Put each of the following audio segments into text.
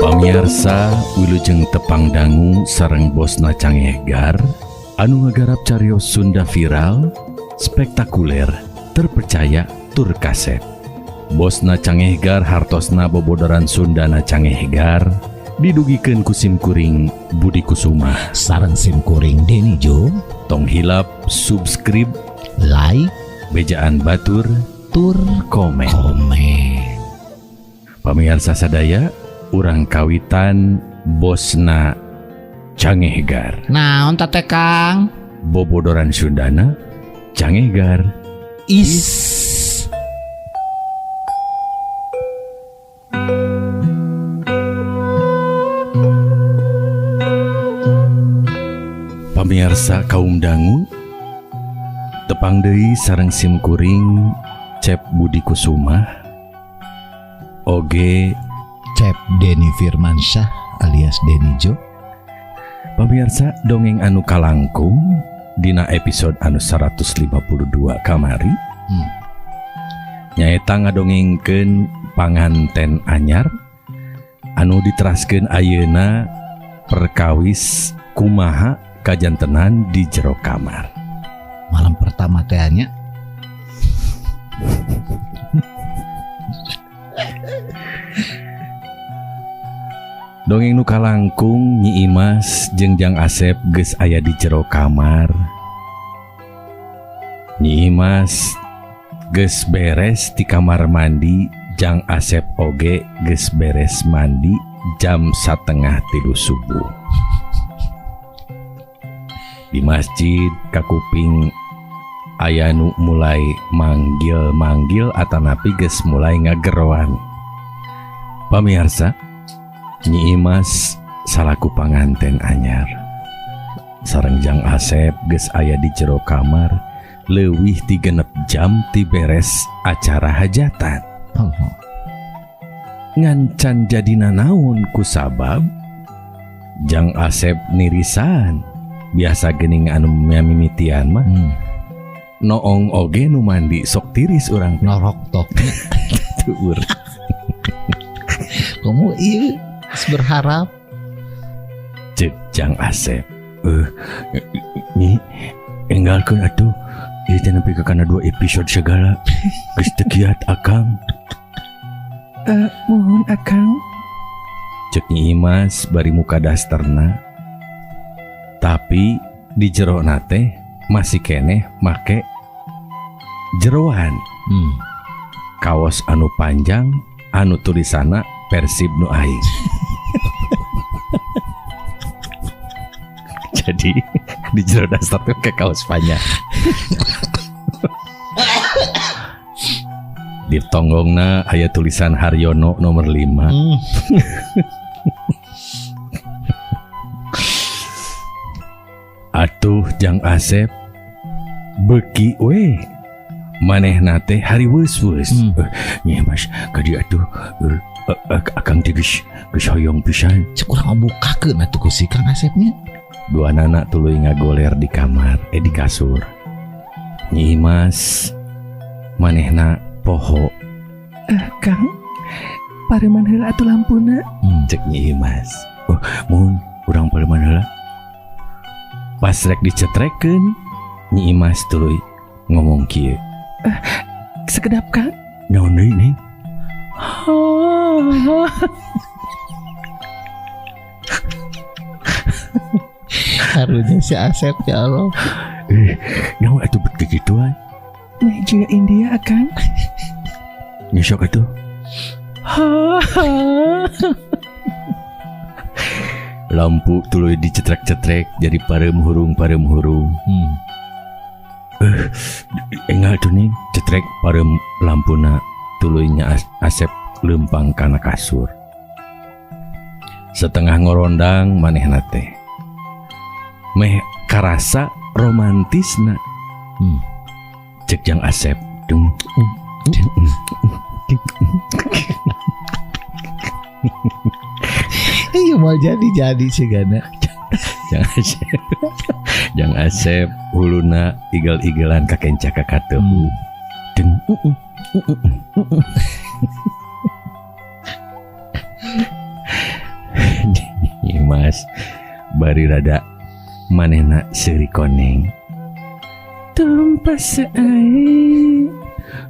Pamiarsa, wilujeng tepang dangu sareng Bosna Cangehgar anu ngagarap carios Sunda viral, spektakuler, terpercaya, tur kasep. Bosna Cangehgar hartosna bobodoran Sundana Cangehgar didugikeun ku sim kuring Budi Kusuma sareng sim kuring Denny Jo. Tong hilap subscribe, like, bejaan batur, tur komen. Komen. Pamiarsa sadaya, urang kawitan Bosna Cangehgar. Naon ta teh, Kang? Bobodoran Sundana Cangehgar. Is. Pamiarsa kaum dangu, tepang deui sareng sim kuring Cep Budi Kusuma oge Cep Denny Firmansyah alias Denny Jo. Pamiarsa, dongeng anu kalangkung dina episode anu 152 kamari nyaeta ngadongengkeun panganten anyar anu diteraskeun ayeuna perkawis kumaha kajantenan di jero kamar. Malam pertama teh nya. Dongeng nu kalangkung Nyi Imas jeung Jang Asep geus aya di jero kamar. Nyi Imas geus beres di kamar mandi, Jang Asep oge geus beres mandi jam 2:30 subuh. Di masjid kakuping aya nu mulai manggil-manggil atanapi geus mulai ngageroan. Pamiarsa, Nyi Imas salaku panganten anyar sareng Jang Asep geus aya di jero kamar leuwih ti 6 jam ti beres acara hajatan. Ngan can jadi nanaon ku sabab Jang Asep nirisan biasa geuning anu mimitian mah. Noong oge nu mandi sok tiris urang norok tok. Tuur. Kamu ieu berharap cek Jang Asep, nyi enggalkeun atuh ieu teh nepi ka kana 2 episode segala geus teu kiat akang. Mohon akang, cek Nyi Imas bari muka dasterna, tapi di jero teh masih keneh make jeroan. Kaos anu panjang anu tulisanna Persib nu aing. Jadi di jero daster teh ke kaos panjang. Di tonggongna aya tulisan Haryono nomor 5. Atuh Jang Asep beki we manehna teh hari weus-weus. Nyi Mas ka dieu atuh, akang teh geus hoyong pisan. Cek urang bukakeun atuh ku si Kang Asepnya. Dua nana tuluy ngagoler di kamar, di kasur. Nyi Mas manehna poho. Kang, pareman heula atuh lampuna. Cek Nyi Mas. Oh, mun urang pareman heula. Pas rek dicetrekeun, Nyi Imas tuluy ngomong kieu. Sekedap Kang. Naon deui nih? Karunya si Asep ya Allah. Naon atuh bet kikituan? Meh jiga India akang. Nyesok atuh. Lampu tuluy dicetrek-cetrek jadi pareum hurung pareum hurung. Engal tuh nih cetrek pareum lampuna tuluy nya Asep lempang kana kasur. Setengah ngorondang manehna teh. Meh karasa romantisna. Cek Jang Asep. Dung, dung, dung, dung. Iya mau jadi-jadi sih gana. Jang Asep. Jang Asep huluna igel-igelan kakenca kakatuh. Deng, Imas bari rada manehna seuri koneng. Tumpas air.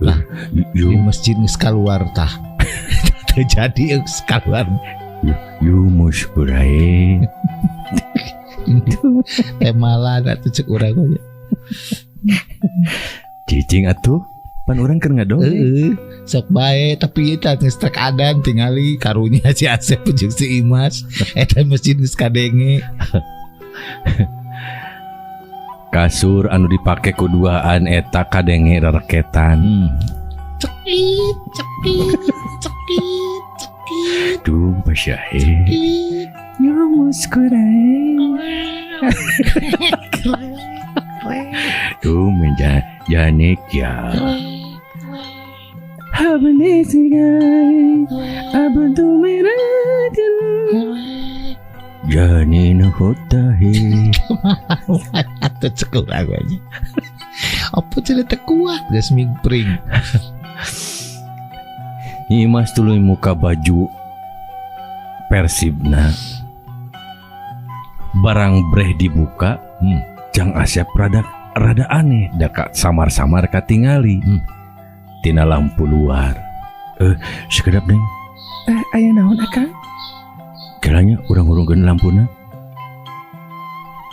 Lah, Yu di masjid geus kaluar tah. Teu jadi geus kaluar. Yu muskurae. Temalan atuh cek urang mah. Cicing atuh, pan urang keur ngadongeng. Heeh, sok bae tapi eta geus trek adan tingali karunya si Asep jeung si Imas. Eta masjid geus kadenge. Kasur anu dipake ku duaan eta kadenge rereketan. Cekit, cekit, cekit, cekit. Duh, pasyahe. Yu muskurae. Duh, menja janik ya. Habne sigai अब तो मेरा दिल जाने न होता है. Atuh cek urang aja. Apa cenah teu kuat geus mingpring. Imas tuluy muka baju Persibna. Barang breh dibuka, Jang Asep rada rada aneh da samar-samar katingali. Tina lampu luar. Sekedap neng. Aya naon akang? Kiranya urang hurungkeun lampuna.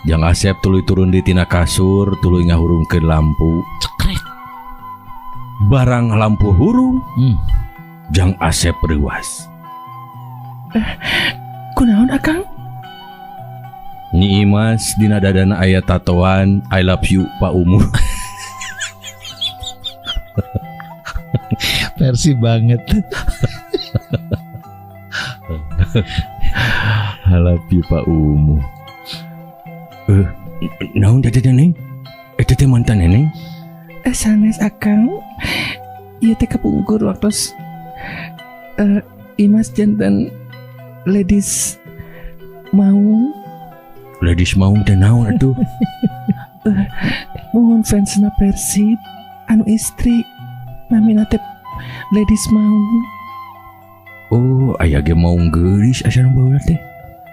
Jang Asep tuluy turun di tina kasur, tuluy ngahurungkeun lampu. Cekrek. Barang lampu hurung, Jang Asep reuas. Kunaon akang? Nyi Imas dina dadana aya tatoan I love you Pak Umu. Versi banget. I love you Pak Umu. Naon teh teh neng? Eta teh mantan neneng? Sanes akang. Ieu teh kapungkur waktos Imas janten ladies maung. Ladies maung teh naon atuh? Mohon fansna Persib anu istri namina teh ladies maung. Oh, aya ge maung geulis asana baheula teh.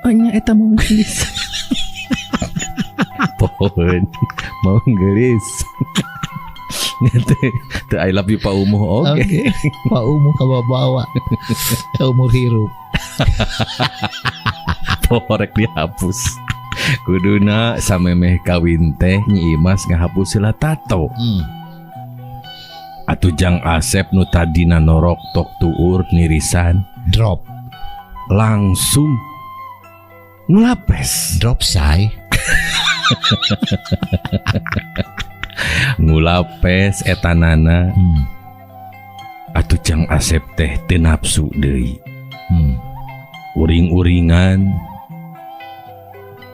Oh nya eta maung geulis. Pohon maung geulis. Teh I love you Pak Umuh oke. Okay. Pak Umuh kabawa-bawa. Umur hirup. Porek dihapus. Kuduna samemeh kawin teh Nyi Imas ngahapus heula tato. Atuh Jang Asep nu tadina norok tok tuur nirisan drop langsung ngulapes. Drop say. Ngulapes etanana. Atuh Jang Asep teh teu nafsu deui. Uring-uringan.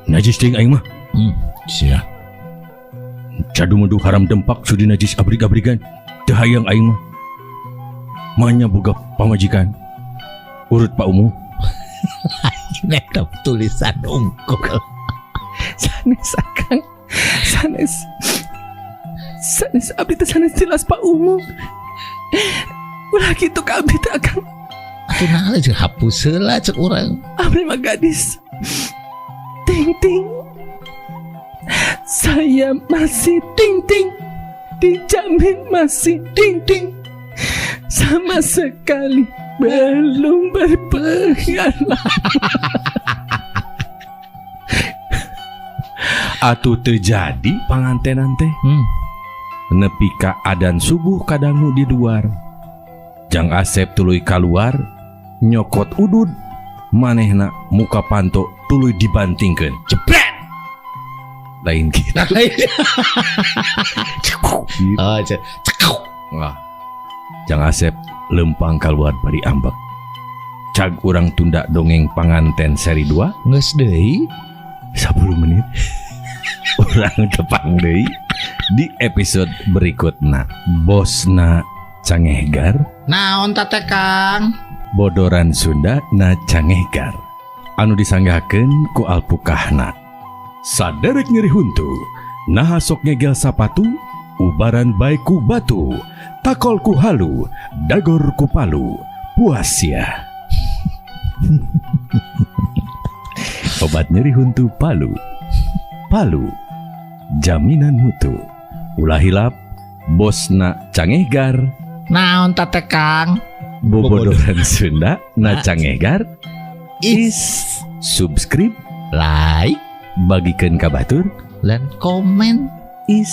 Najis teuing aing mah. Sia. Cadu medu haram dempak sudi najis abrig-abrigan. Teu hayang aing mah. Manya boga pamajikan. Urut Pak Umu. Neta tulisan unggul. Sanes akang. Sanes. Sanes abdi teh sanes jelas Pak Umu. Ulah kitu ka abdi teh akang. Atuh naha jeung hapus heula cek urang. Abdi mah gadis. Ting ting. Saya masih ting ting. Dijamin masih ting ting. Sama sekali belum berpengalaman. Atuh teu jadi pangantenan teh. Nepi ka adan subuh kadangu di luar. Jang Asep tuluy kaluar, nyokot udud, manehna muka panto tuluy dibantingkeun. Jebret. Lain gitu. Oh, cekuk. Wah. Jang Asep lempang kaluar bari ambek. Cag urang tunda dongeng panganten seri 2. Geus deui 10 menit. Urang tepang deui di episode berikutna. Bosna Cangehgar. Naon ta teh Kang? Bodoran Sunda na Cangehgar. Anu disanggakeun ku alpukahna. Saderek nyeri huntu, naha sok ngegel sapatu, ubaran bae ku batu, takol ku halu, dagor ku palu, puas ya. Obat nyeri huntu Palu. Palu. Jaminan mutu. Ulah hilap, bosna Cangehgar. Naon ta teh, Kang? Bobodoran Sunda na Cangehgar. Is. Subscribe, like, bagikan ka batur. Dan komen. Is.